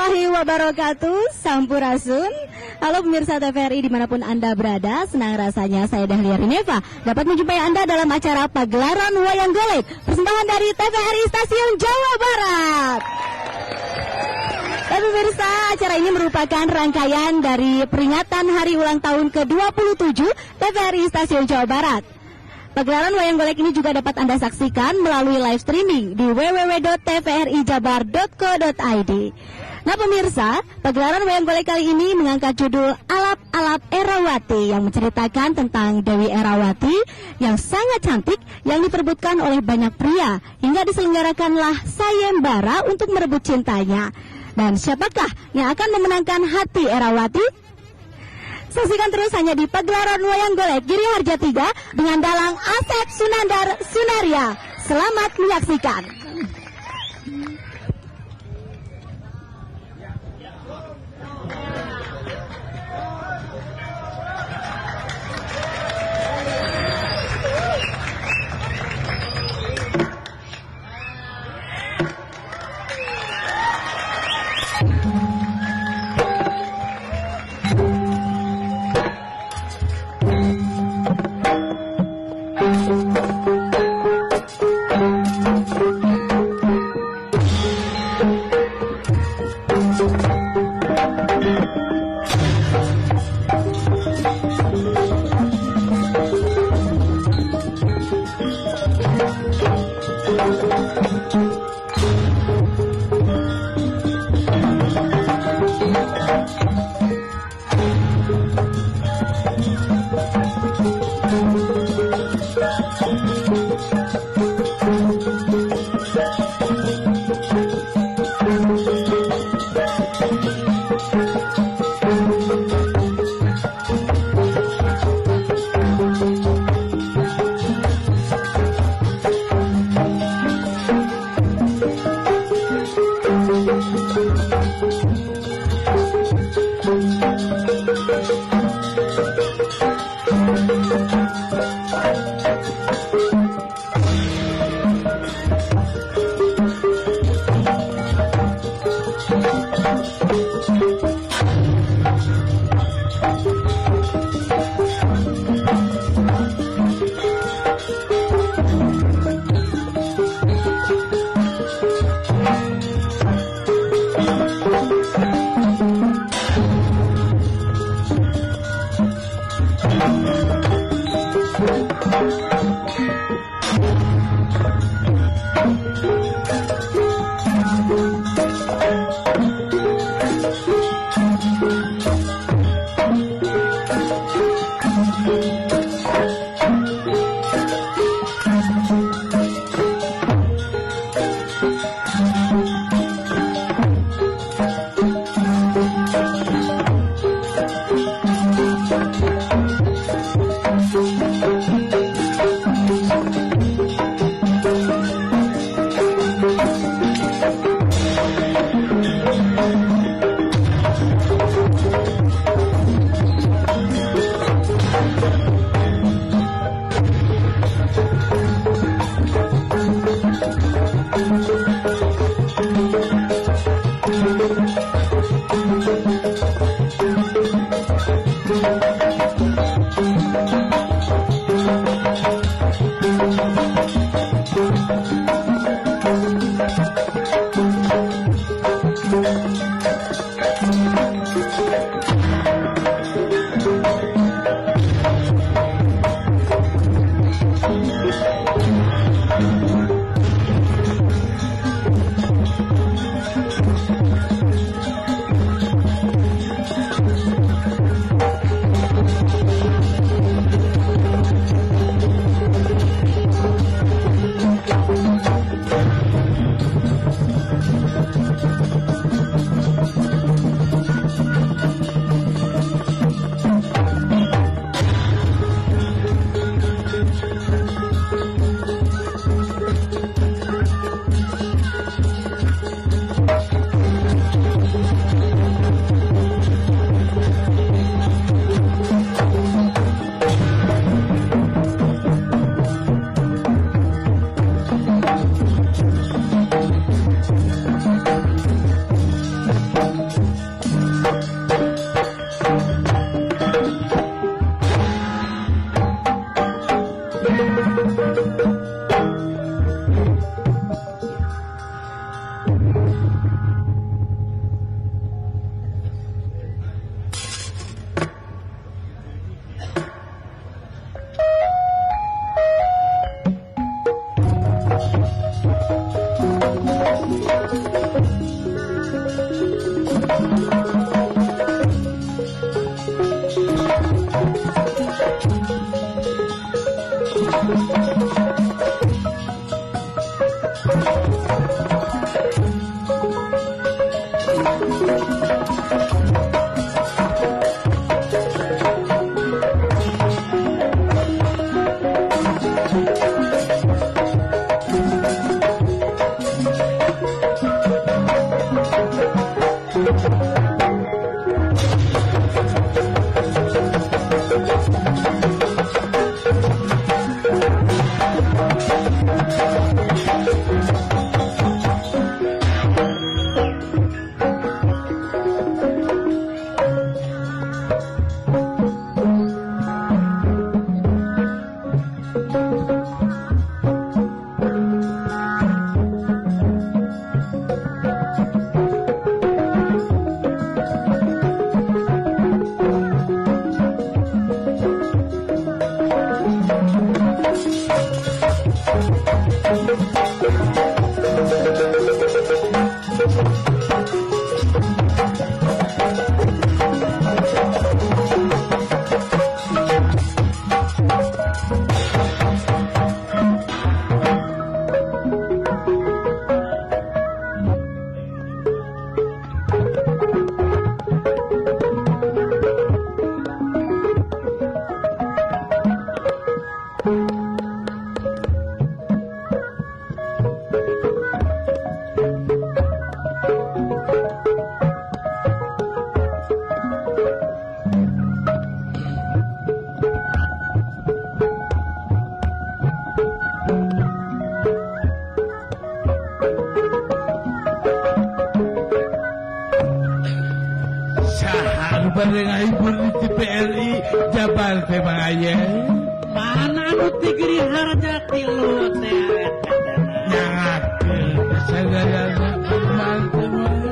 Warahmatullahi wabarakatuh. Sampurasun. Halo pemirsa TVRI dimanapun Anda berada. Senang rasanya saya Dahlia Rineva dapat menjumpai Anda dalam acara Pagelaran Wayang Golek, persembahan dari TVRI Stasiun Jawa Barat. Dan pemirsa, acara ini merupakan rangkaian dari peringatan hari ulang tahun ke-27 TVRI Stasiun Jawa Barat. Pagelaran Wayang Golek ini juga dapat Anda saksikan melalui live streaming di www.tvrijabar.co.id. Nah pemirsa, pagelaran Wayang Golek kali ini mengangkat judul Alap-Alap Erawati yang menceritakan tentang Dewi Erawati yang sangat cantik yang diperebutkan oleh banyak pria hingga diselenggarakanlah sayembara untuk merebut cintanya. Dan siapakah yang akan memenangkan hati Erawati? Saksikan terus hanya di pagelaran Wayang Golek Giri Harja 3 dengan dalang Asep Sunandar Sunarya. Selamat menyaksikan. Saha anu bade ngahibur di TVRI Jabar teh Mang Aye? Mana anu ti Giri Harja tilu teh eta teh. Nyangakeun sadayana penggemar teh Mang.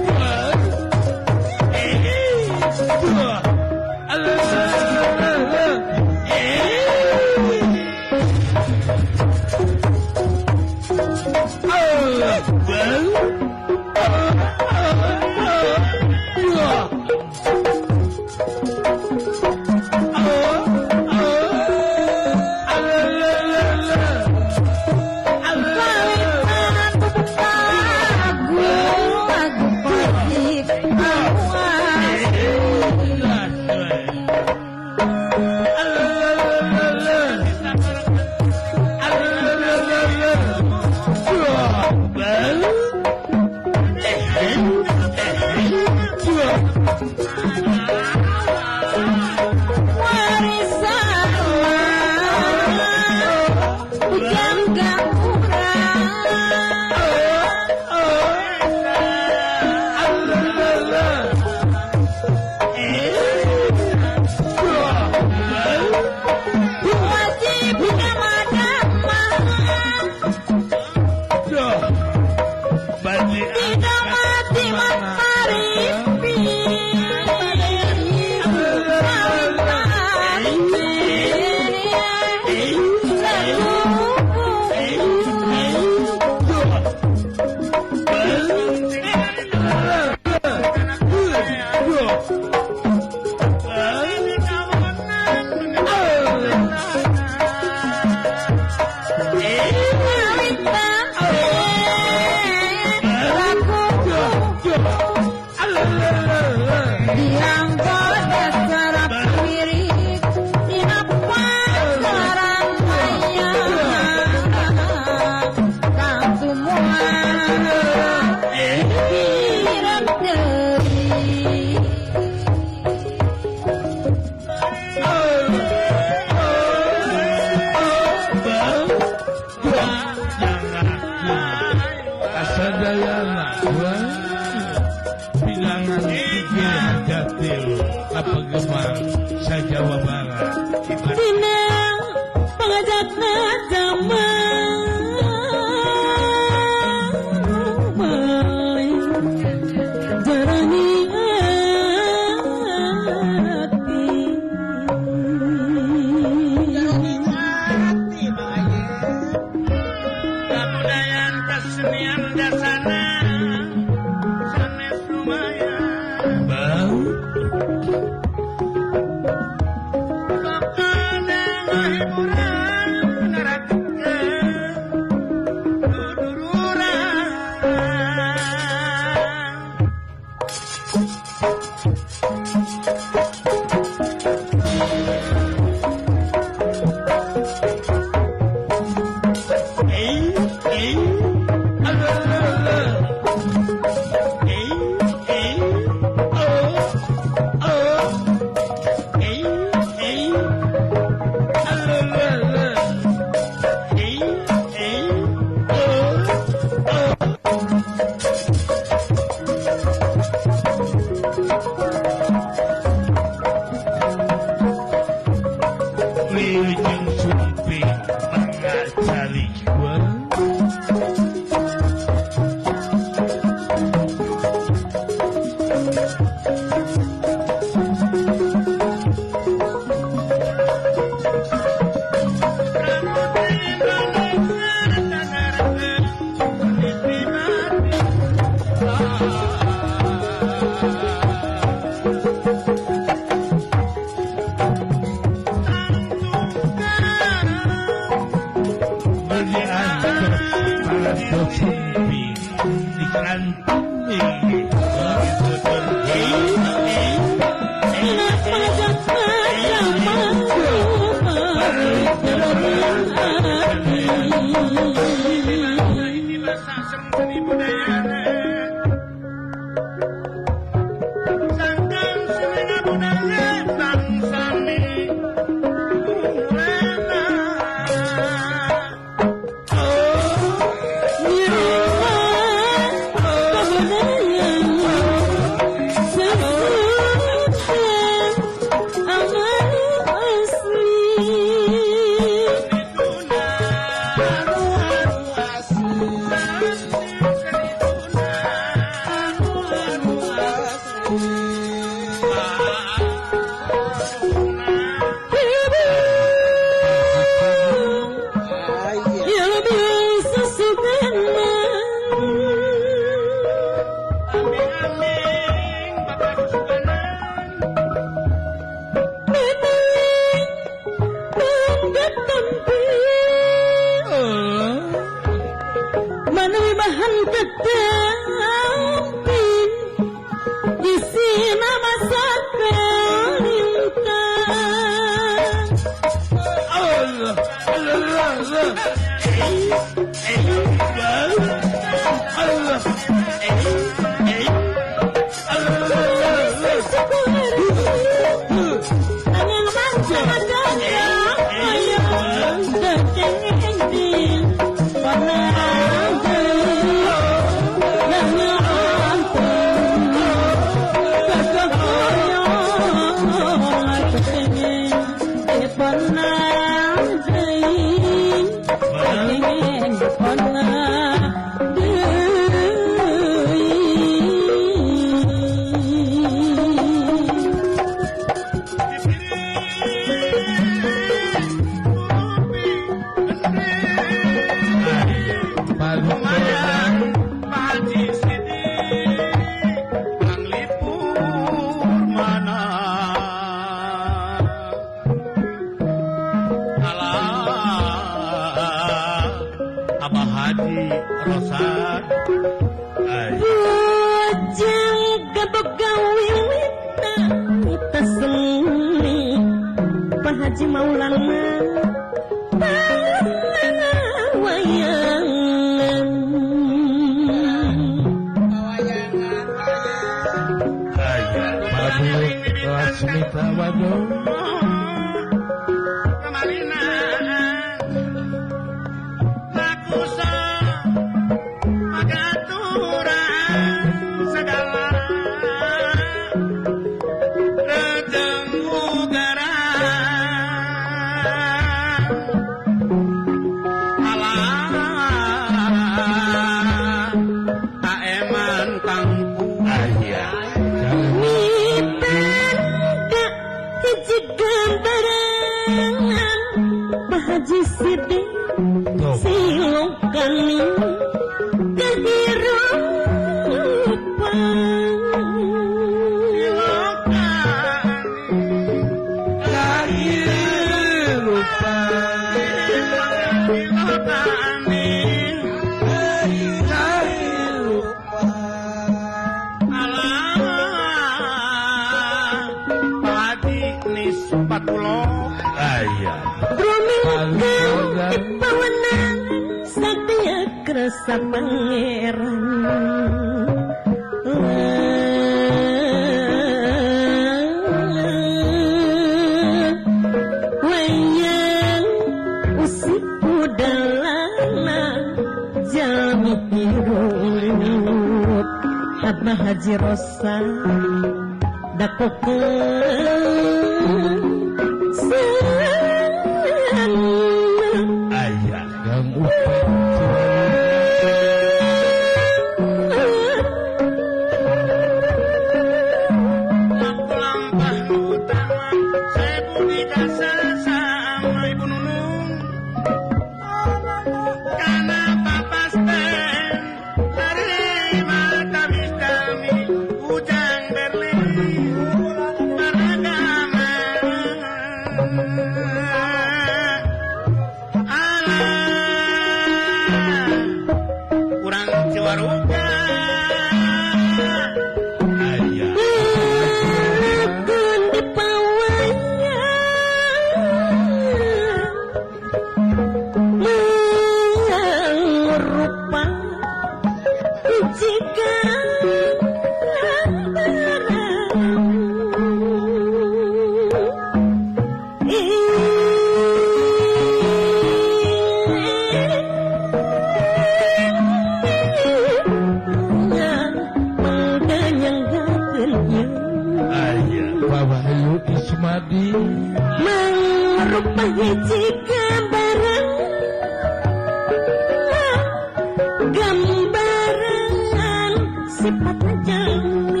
Gambaran sifat jami.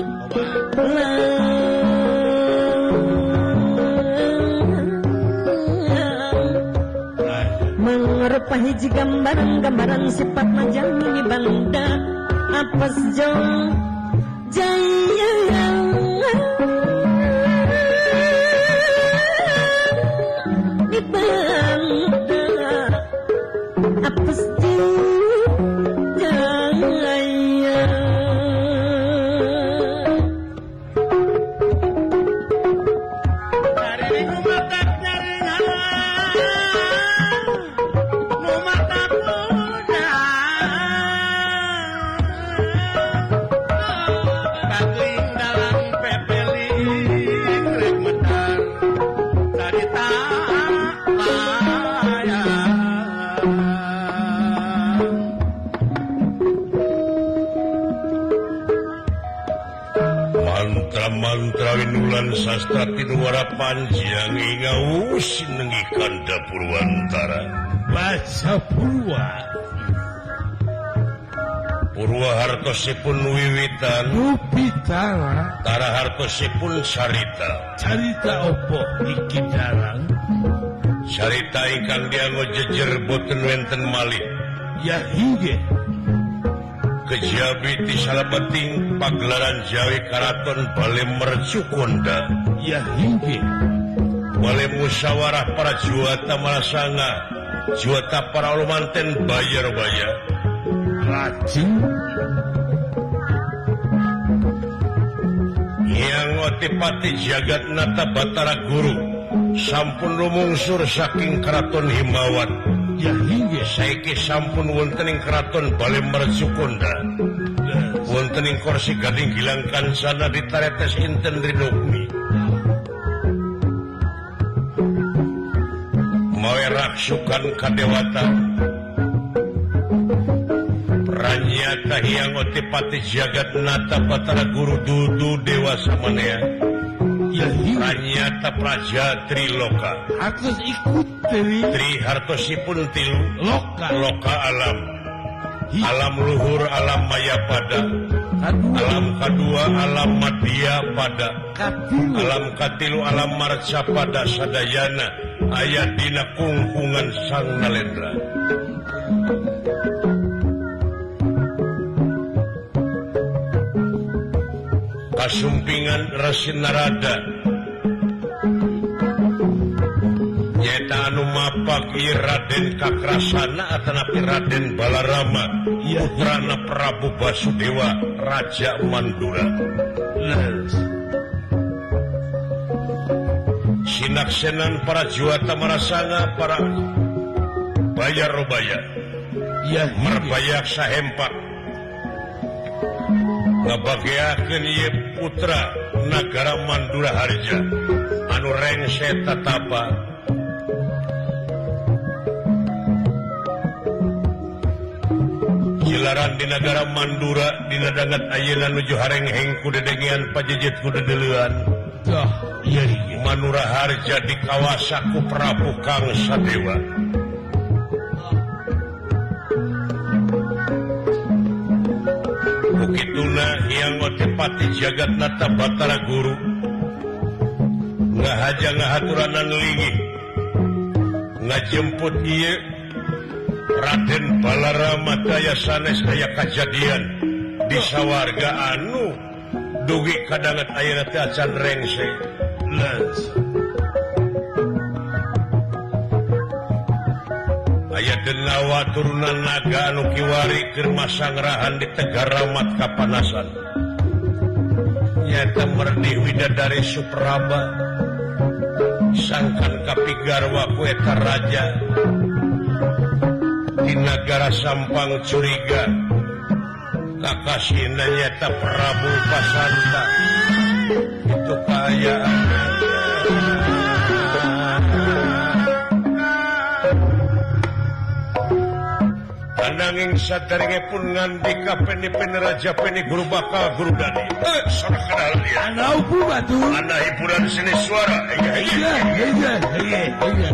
Rupa hiji gambaran gambaran sifat majami banda apes jong jaya di banda apes jaya. Mantra winulan sastra tinuwara panjang ingaus nengi kanda Purwantara baca Purwa Purwa hartosipun wiwitan Rupitara tara hartosipun carita carita opo iki dalang carita ingkang dianggo jejer boten wenten malih ya inggih kejabi ti salebeting pagelaran Jawi Karaton Bale Mercukonda ya inggih Bale musyawarah para juwata marasanga juwata para lumanten bayar-bayar lajeng Hyang Otipati Jagatnata Batara Guru sampun rumungsur saking Keraton Himawan ya inggih saiki sampun wonten ing Keraton Bale Mercukonda wonten ing kursi gading gilang kancana ditaretes inten rinukmi mawe raksukan kadewata pranyata Hyang Otipati Jagatnata Batara Guru dudu dewa samanea pranyata praja triloka hartos ikut tri hartosipun tilu loka loka alam alam luhur alam maya pada alam kadua alam madya pada alam katilu alam marca pada sadayana aya dina kungkungan Sang Nalendra. Kasumpingan Resi Narada nyata anu mapak ieu Raden Kakrasana atanapi Raden Balarama putrana Prabu Basudewa Raja Mandura. Sinaksenan para juwata marasanga para bayar robaya merbayak sahempak ngabageakeun ieu putra nagara Mandura Harja anu rengse tatapa jilaran di nagara Mandura dina danget ayeuna nuju harengheng ku dedengean pajejet ku dedeleuan Manura Harja dikawasa ku Prabu Kangsadewa. Kituna Hyang Otipati Jagatnata Batara Guru ngahaja ngahaturanan linggih ngajemput ieu Raden Balarama daya sanes aya kajadian di sawarga anu dugi kadanget ayeuna teh acan rengse. Aya denawa turunan naga anu kiwari keur masangrahan di Tegaramat kapanasan nyata merdih widadari Supraba sangkan kapigarwa ku eta raja di nagara Sampang curiga kakasihna nyata Prabu Pasanta itu kaayaan. Ananging saderengipun ngandika peni-peni raja peni guru bakal guru dani. Sorak kenal dia. Ana upu batu. Ana hiburan seni suara. Iya iya iya iya iya.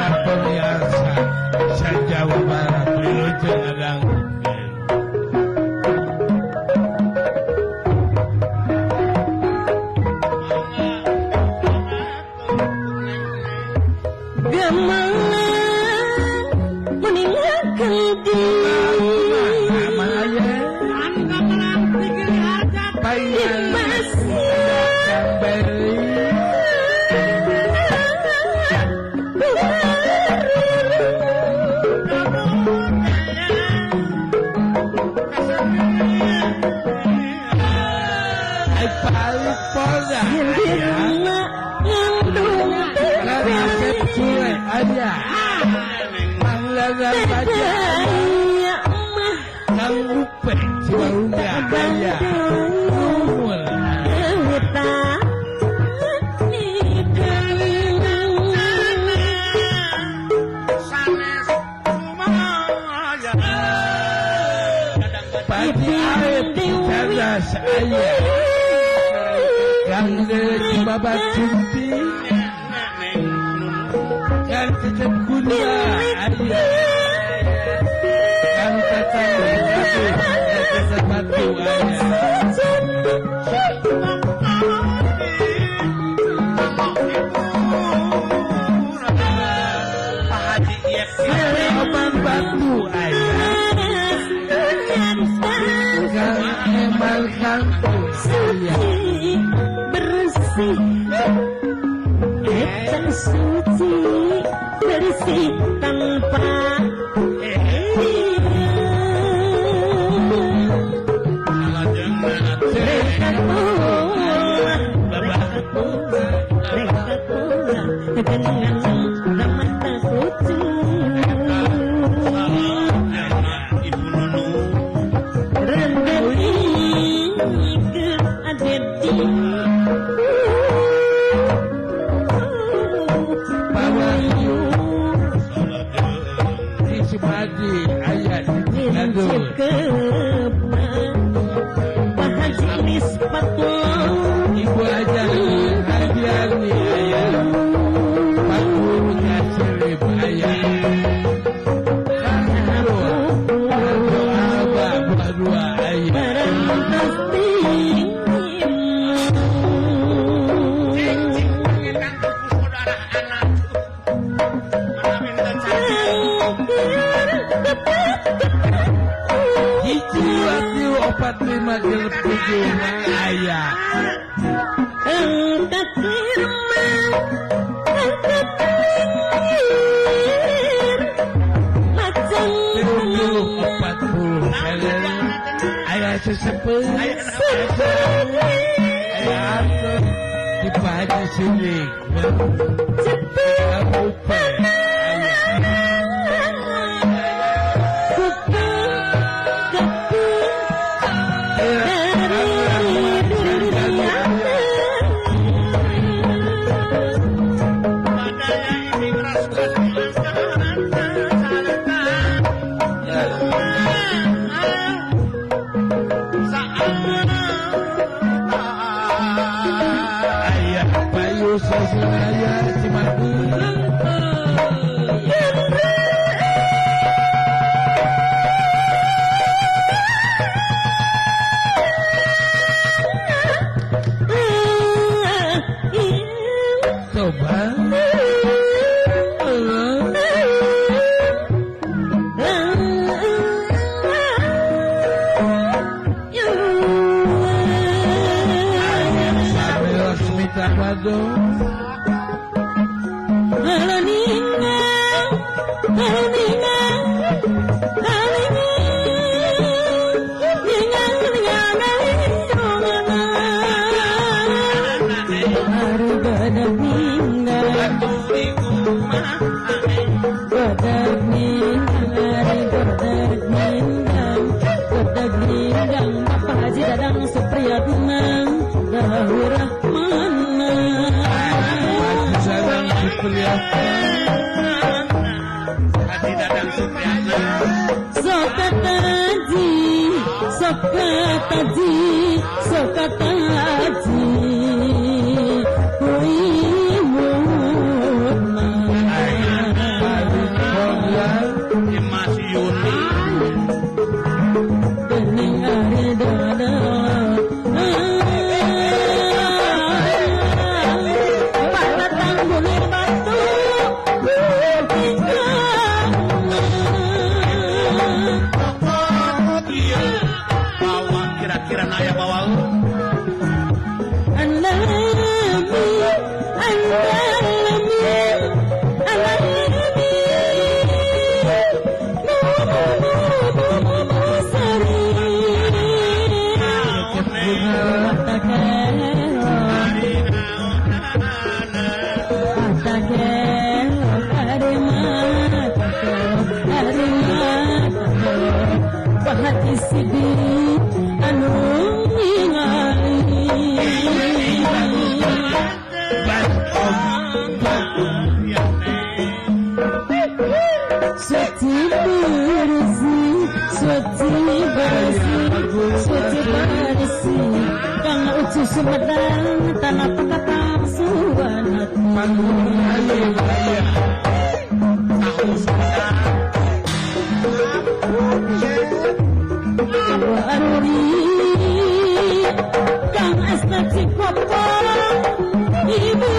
Para pemirsa sa Jawa Barat wilujeng ngadangukeun. Gamelan meninggalkan di suci bersih tanpa sidik anu ningali suci bersih suci bersih suci bersih kang ucu Sumedang tanah pekatang suwanat Aruri kang asna Cikopo ibu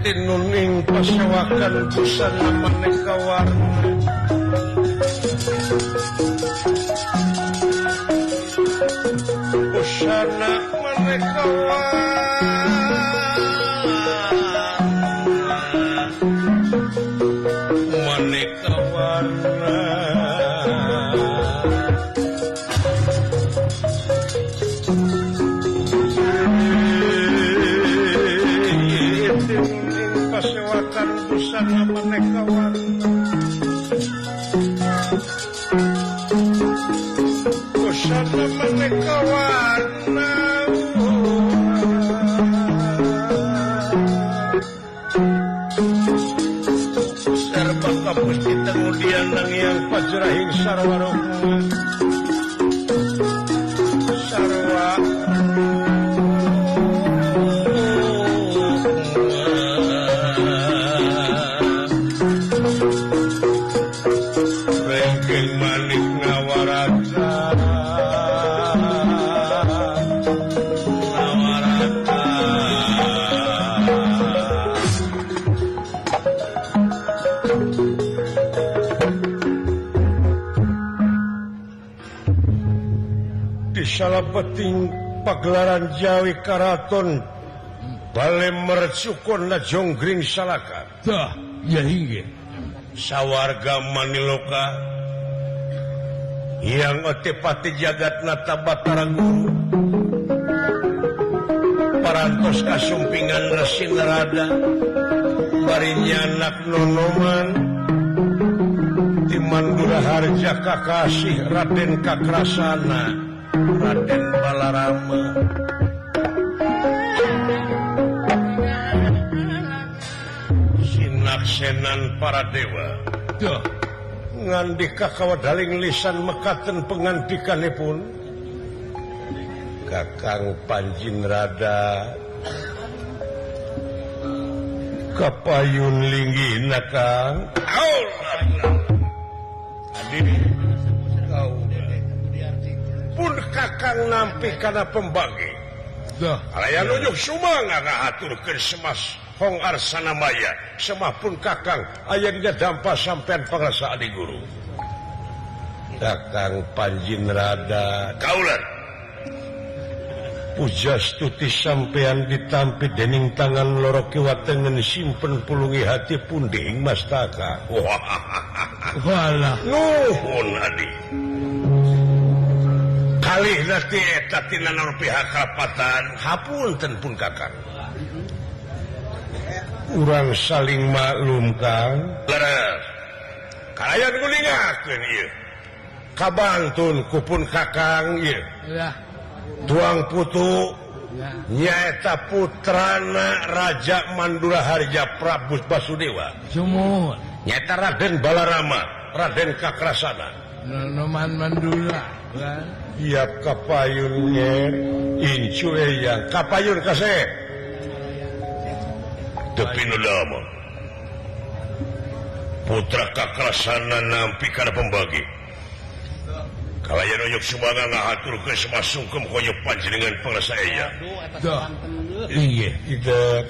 Tinuning pasewakan busana maneka warna busana maneka warna maneka warna pasewakan busana maneka warna busana maneka warna serba kapus ditengudian nangiang pajrahing sarwa rukma sarwa rengking manik ngawarata ngawarata di salabeting pagelaran Jawi Karaton Bale Mercukon Jonggring Salaka. Dah, ya hingga sawarga Maniloka yang otipati jagat nata Batara Guru parantos kasumpingan Resi Narada bari nyanak nonoman di Mandura Harja Kakasih Raden Kakrasana Raden Balarama sinaksenan para dewa. Duh. Ngandika kawadaling lisan mekaten pengandikanipun Kakang Panjin Rada kapayun linggihna Kang. Adi kau pun Kakang nampi kana pembagi. Duh. Alaya nunjuk sumangga ngahaturkeun semas Hong Arsana Maya semah pun Kakang aya dina dampa sampean pangrasa adi guru. Kakang Panjin Rada kaulan pujastuti sampean ditampi dening tangan loro kiwa tengen simpen pulungi hati punding mastaka. Walah nuhun adi. Kalih nanti eta tina naon pihak karapatan hapunten pun Kakang. Urang saling maklum Kang. Leres. Kalayan gulingakeun ieu. Kabantun kupun Kakang ieu. Tuang putu nyaeta putrana Raja Mandura Harja Prabu Basudewa. Sumuhun. Nyaeta Raden Balarama, Raden Kakrasana. Nonoman Mandura. Iap kapayun nger incu eyang kapayun kasep. Tepi nu lama putra Kakrasana nampi kana pembagi. Kalayan oyok sumangga ngahaturkeun semasungkem koyok panjenengan pangrasa eya. Duh. Iya, ida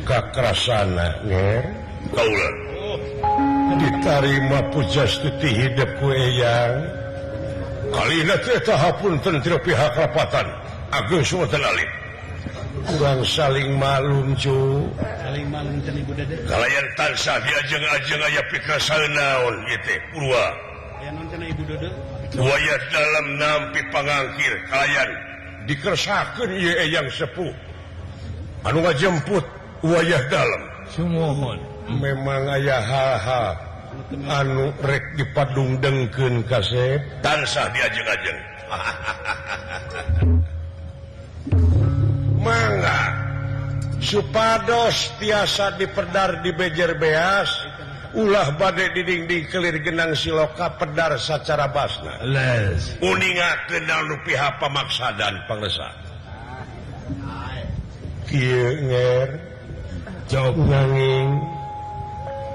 Kakrasana nger kaulan ditarima pujastuti hidup ku eyang. Kalina teh eta hapunten teu pihak rapatan ageung suwatan alit. Kurang saling maklum cu. Saling maklum cenah Ibu Dede. Kalayan tansah diajeng-ajeng aya pikrasaeun naon ieu teh Purwa. Aya naon cenah Ibu Dede? Wayah dalam nampi pangangkir kalayan dikersakeun ieu eyang sepuh. Anu ngajemput wayah dalam. Sumuhun. Memang aya hal-hal anu rek dipadungdengkeun kasep tansah diajeng-ajeng. Mangga supados tiasa dipedar di bejer beas ulah bade didingding kelir genang siloka pedar sacara basna. Les. Uningakeun naon nu pihak pamaksadan pangresa. Kieu nger jawab nanging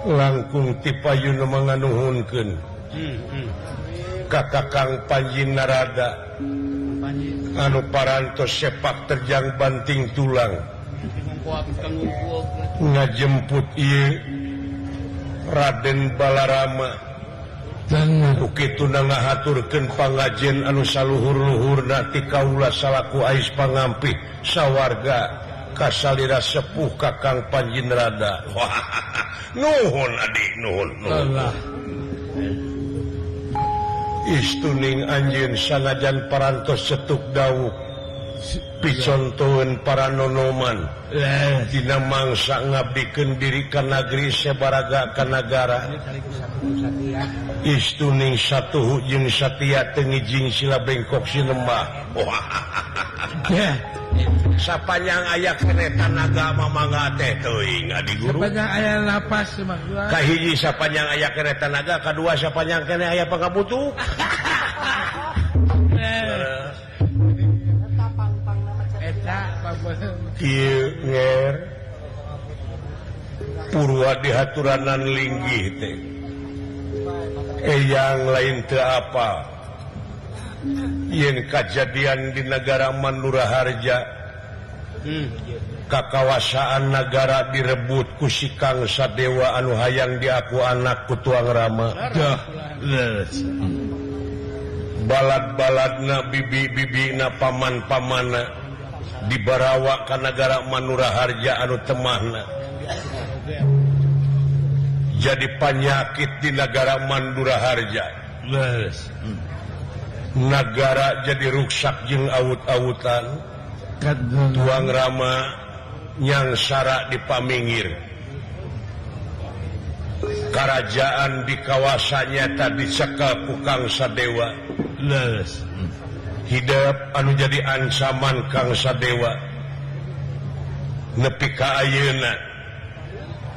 langkung ti payun manganuhunkeun ka Kakang Panji Narada anu parantos sepak terjang banting tulang Ngajemput ieu Raden Balarama. Ku kitu ngahaturkeun pangajen anu saluhur-luhurna ti kaula salaku ais pangampih sawarga kasalira sepuh Kakang Panjinrada. Nuhun adik, nuhun, nuhun. Istuning anjeun sanajan parantos cetuk dawuh picontoeun para nonoman dina mangsa ngabdikeun diri ka nagri sabaraga ka nagara. Istuning satuhu jeung satia teu ngijing sila bengkok sinembah. Sapanjang aya keneh tanaga mamangga teh teuing adi guru. Sapanjang aya napas mah. Kahiji sapanjang aya keneh tanaga, kadua sapanjang keneh aya pangabutuh. Eta kieu nger purwa dihaturanan linggih teh. Eyang lain teu apa yen kajadian di negara Manduraharja kakawasaan nagara direbut ku si Kang Sadewa anu hayang diaku anak ku Tuang Rama. Balad-baladna bibi-bibina paman-pamana dibarawa ka nagara Manduraharja anu temahna jadi panyakit di nagara Manduraharja. Nagara jadi ruksak jeung awut-awutan. Tuang Rama nyangsara di paminggir. Karajaan di kawasannya tadi dicekel ku Kang Sadewa. Hidup anu jadi ancaman Kang Sadewa nepi ka ayeuna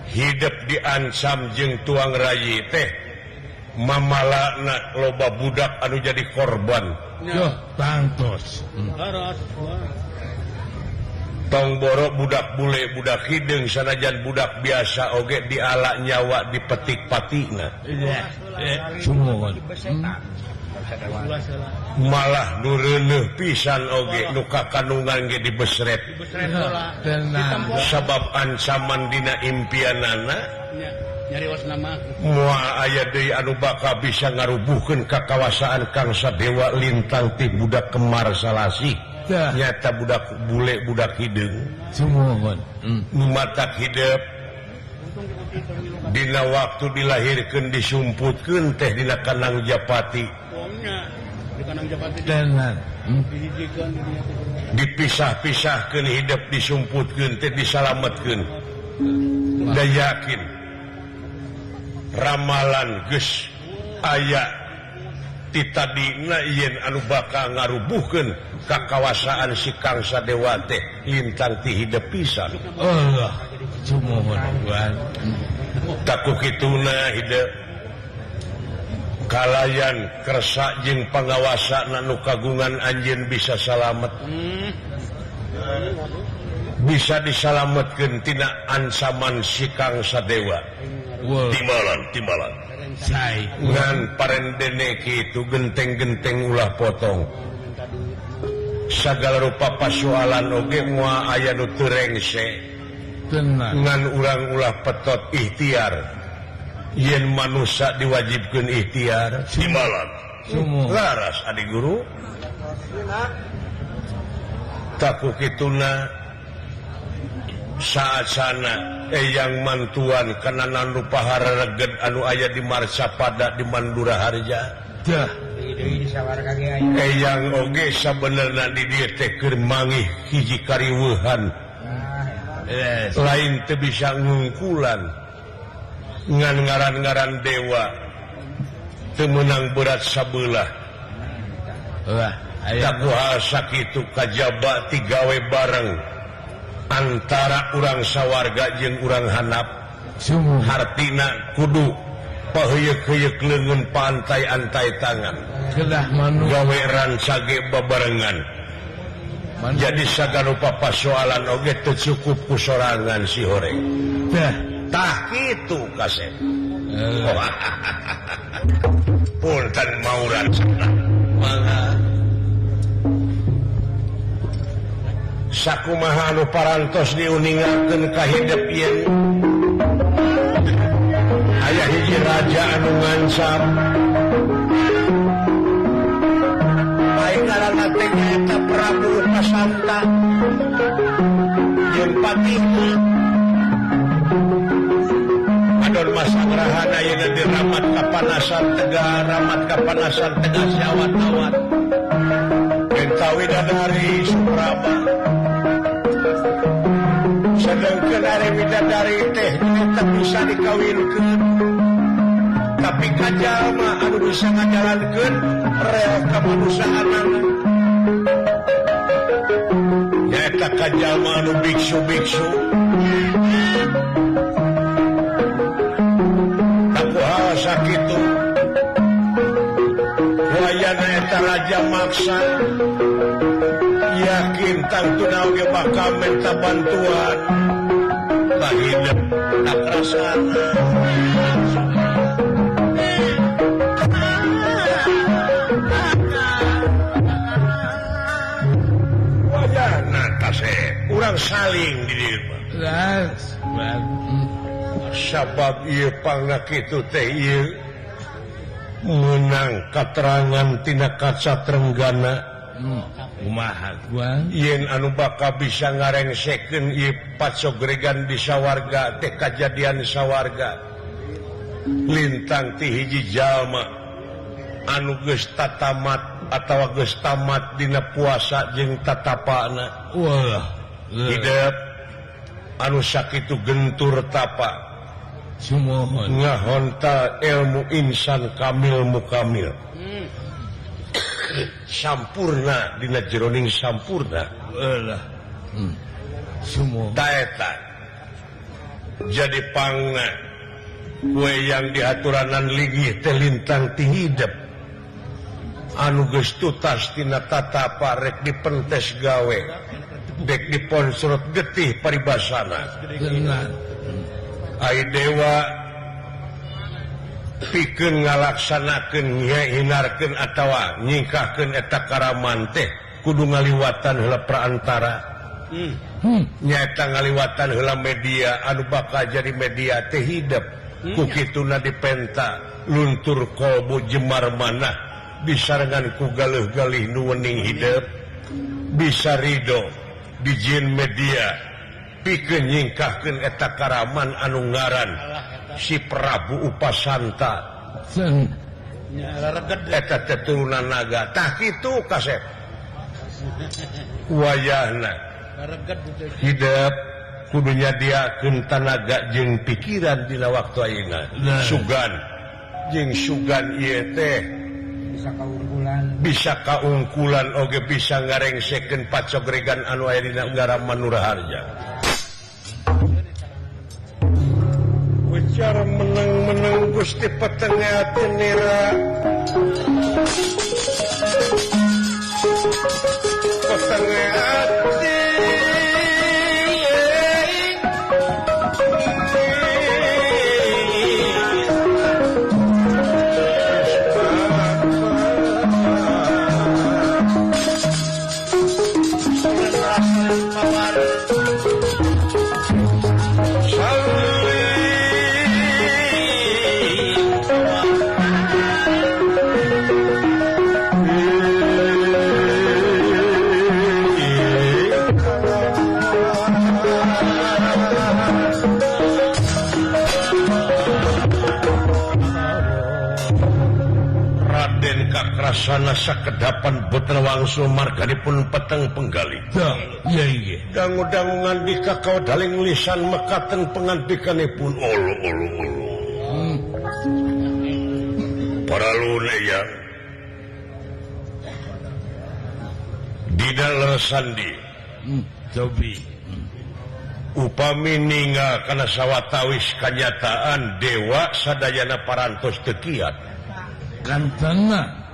hidup diancam jeung Tuang Rayi teh mamalana loba budak anu jadi korban. Yo, tangtos. Tong boro budak bule budak hideung sanajan budak biasa oge diala nyawa dipetik patina. Malah nu reuneuh pisan oge nu kakandungan ge dibesret. Sabab ancaman dina impianana moal aya deui anu bakal bisa ngarubuhkeun kakawasaan Kang Sadewa lintang ti budak kemar salasi. Nyata budak bule budak hideung nu matak hidep dina waktu dilahirkeun disumputkeun teh dina Kanang Japati. Dipisah-pisahkeun hidep disumputkeun teh disalametkeun. Da yakin ramalan geus aya ti tadina yen anu bakal ngarubuhkeun kakawasaan si Kang Sadewa teh lintang ti hidep pisan. Allah sumuhun. Taku kituna hidep kalayan kersa jeung pangawasa nu kagungan anjeun bisa salamet. Bisa disalametkeun tina ancaman si Kang Sadewa. Timbalan, timbalan. Ngan parendene kitu genteng-genteng ulah potong. Sagala rupa pasoalan oge moal aya nu teu rengse. Ngan urang ulah petot ikhtiar. Yen manusia diwajibkeun ikhtiar. Timbalan. Laras adi guru. Taku kituna saat sana eyang mantuan kananan rupahara reged anu aya di Marcapada di Manduraharja. Eyang oge sabenerna di dieu teh keur mangih hiji kariweuhan. Lain teu bisa ngungkulan ngan ngaran-ngaran dewa teu meunang berat sabelah. Taku hal sakitu kajaba tigawe bareng antara urang sawarga jeung urang hanap. Hartina kudu paheuyeuk-heuyeuk leungeun pantai-antai tangan gawe rancage babarengan. Jadi sagarupa pasoalan oge teu cukup ku sorangan si horeng. Tah kitu kasep. Punten mauran mangga. Sakumaha anu parantos diuningakeun ka hidep yen aya hiji raja anu ngancam bae ngaranna teh nyaeta Prabu Upasanta jeung patihna Adon masangrahan ayeuna diramat kapanasan tegar, ramat kapanasan tegas awat-awat. Eta widadari Supraba. Sedengkeun ari widadari teh teu bisa dikawinkeun. Tapi kajalma anu bisa ngajalankeun rel kamanusiaanana. Nyaeta kajalma anu biksu-biksu. Sakitu wayana eta raja maksa yakin tangtuna oge bakal minta bantuan bahidep tak rasana wayana tase urang saling di dieu mah. Sabab ieu pangna kitu teh ieu meunang katerangan tina kaca Trenggana. Kumaha gua yen anu bakal bisa ngarengsekeun ieu pacogregan di sawarga teh kajadian sawarga lintang ti hiji jalma anu geus tatamat atawa geus tamat dina puasa jeung tatapana. Wah, hidep anu sakitu gentur tapa sumohon ngahonta ilmu insan kamil mukamil sampurna dina jeroning sampurna. Eulah. Sumohon taeta jadi pangna kue yang diaturanan linggih teh lintang ti hidep anu geus tutas tina tatapa rek dipentes gawe dek diponsrot getih paribasana. Ai dewa pikeun ngalaksanakeun nyihinarkeun atawa nyingkahkeun eta karaman teh kudu ngaliwatan heula praantara. Nyaeta ngaliwatan heula media anu bakal jadi media teh hidep. Ku kituna dipenta luntur kolbu jemar manah disarengan ku galeuh-galih nu wening hidep bisa ridho dijieun media pikeun nyingkahkeun eta karaman anu ngaran si Prabu Upasanta. Eta teturunan naga. Tah kitu kasep wayahna hidep kudu nyadiakeun tanaga jeung pikiran dina waktu ayeuna. Sugan jeung sugan ieu teh bisa kaungkulan oge bisa ngarengsekeun pacogregan anu aya dina Unggara Manuraharja. Ujar menang-menang Gusti petengah tenira petengah ati Kakrasana sakedapan Putra Wangsul marganipun peteng penggali. Iya iya. Dangu-dangu ngandika kawadaling lisan mekaten pengandikanipun ulu ulu ulu. Para lune ya. Dida sandi. Cobi. Upami ninggal kana sawatawis kanyataan dewa sadayana parantos teu kiat. Gantengna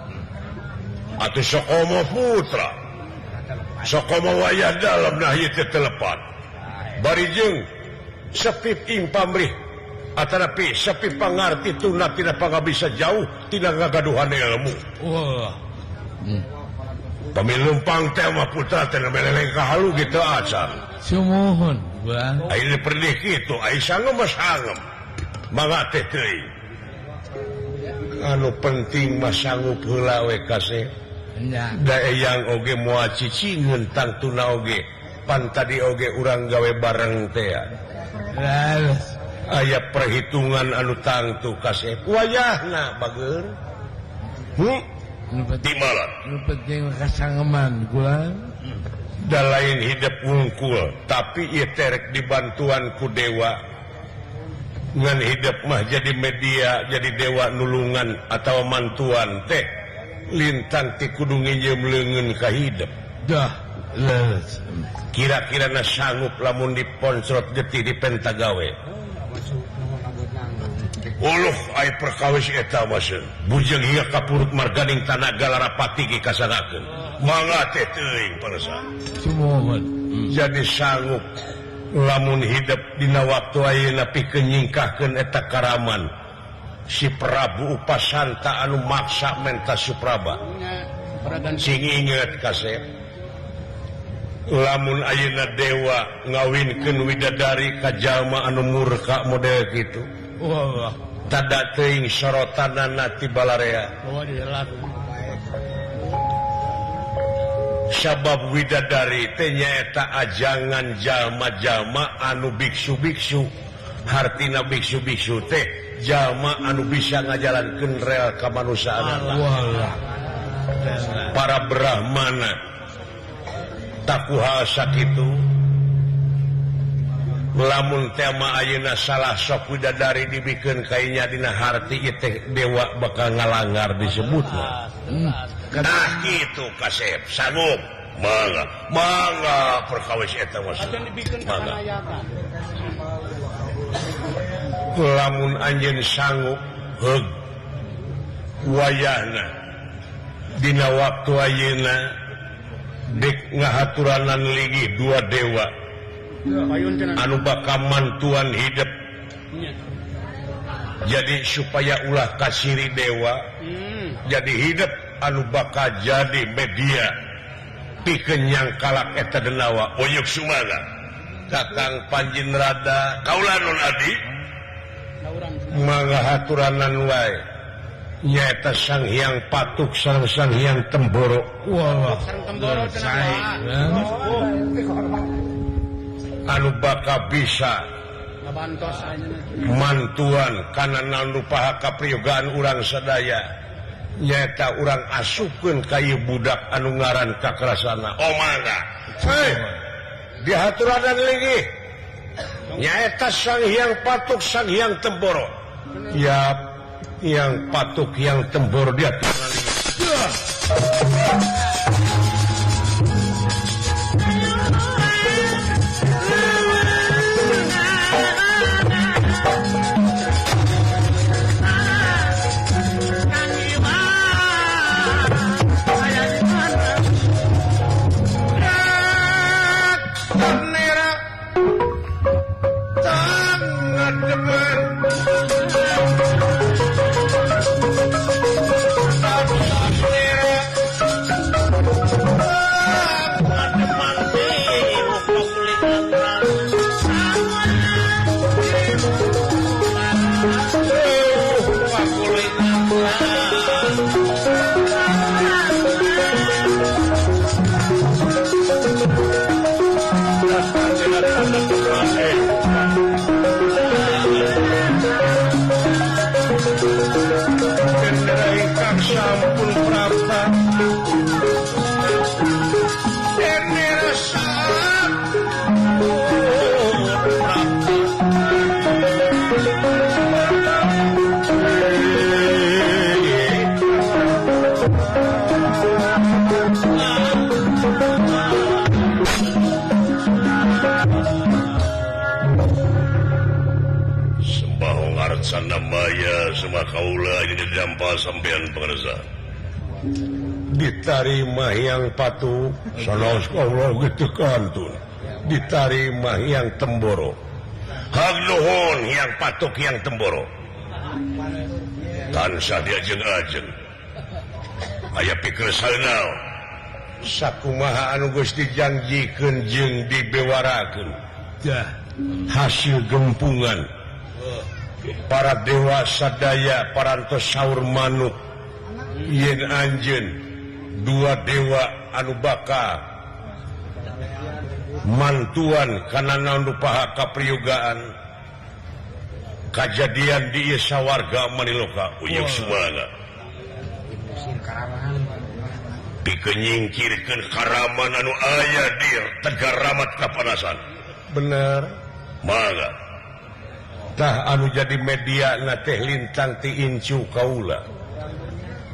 atuh sokomo putra sokomo wayah dalam nah ieu teh telepat bari jeung sepi ing pamrih atanapi sepi pangarti tuna tina pangabisa jauh tina ngagaduhan ilmu. Wah. Pami leumpang teh mah putra teh meleleng ka halu gitu acan. Sumuhun gua. Ayeuna perdih kitu, ai sangem mah sangem. Mangga teh teuing. Anu penting mah sanggup heula we kasep. Nya. Da eyang oge moal cicingeun tangtuna oge. Pan tadi oge urang gawe bareng teh. Leres. Aya perhitungan anu tangtu kasep. Wayahna bageur. Di malam. Nu penting kasangeman gua. Da lain hidup wungkul, tapi ieu terek dibantuan ku dewa. Ngan hidup mah jadi media, jadi dewa nulungan atau mantuan teh lintang ti kudu nginjeum leungeun ka hidup. Dah, leres. Kira-kira na sanggup lamun diponcrot getih di pentagawe. Uluh ai perkawis eta mah seun. Bujeng hingga kapurut marganing tanaga larapati ge kasanakeun. Mangga teh teuing parasa. Sumuhun. Jadi sanggup lamun hidup dina waktu ayeuna pikeun nyingkahkeun eta karaman. Si Prabu Upasanta anu maksa menta Supraba. Sing inget kasep. Lamun ayeuna dewa ngawinkeun widadari ka jalma anu murka model kitu. Wah. Tada teuing sorotanana ti balarea. Sabab widadari teh nyaeta ajangan jalma-jalma anu biksu-biksu. Hartina biksu-biksu teh jalma anu bisa ngajalankeun rel kamanusiaan. Walah. Para brahmana takuha sakitu. Lamun tema ayeuna salah sok widadari dibikeun kainya dina harti ieu teh dewa bakal ngalangar disebutna. Nah kitu kasep sanggup mangga mangga perkawis eta mah. Mangga. Lamun anjeun sanggup heug wayahna dina waktu ayeuna dek ngahaturanan ligi dua dewa anu bakal mantuan hidup. Jadi supaya ulah kasiri dewa, jadi hidup anu bakal jadi media pikeun nyangkalak eta denawa. Oyok sumaga Kakang Panjin Rada kaula nun adi mangga haturanan wae nyaeta Sang Hyang Patuk sareng Sang Hyang Temboro. Wah, anu bakal bisa mantuan kana nalupaha kapriyogaan urang sadaya nyaeta urang asupkeun ka ieu budak anu ngaran Kakrasana. Oh mangga. Hei, dihaturanan lagi nyaeta Sang Hyang Patuk Sang Hyang Temboro. Ya, yang Patuk yang Temboro dihaturanan. Sampean pengersa ditarima yang Patuk sanos Allah gitu kantun ditarima yang Temboro hak nuhun yang Patuk yang Temboro tansah diajeng-ajeng aya pikir saeunal Sakumaha anu geus dijanjikeun jeung dibewarakeun. Dah. Hasil gempungan para dewa sadaya parantos saur manuk yen anjeun dua dewa anu bakal mantuan kana naon rupaha kapriyogaan kajadian di ieu sawarga maniloka uyeuh sumangga pikeun nyingkirkeun karaman anu aya di Tegar Ramat kapanasan. Bener mangga tah anu jadi media na teh lintang ti incu kaula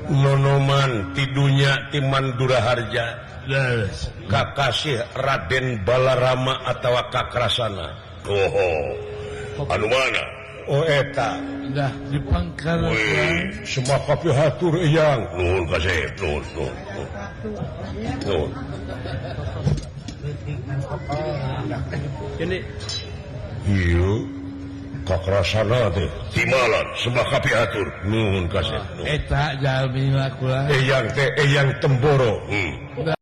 nonoman ti dunya ti Mandura Harja Leres. Kakasih Raden Balarama atawa Kakrasana. Oh, anu mana? Oh eta. Dah di pangkalan. Wih, semua kopi hatur eyang. Nuhun kasih, nuhun, nuhun, nuhun. Ini Iya, Kakrasana teh. Timalan, semua kopi hatur. Nuhun kasih. Nuhun. Eta jalmi kula. Eyang teh eyang Temboro. Dah.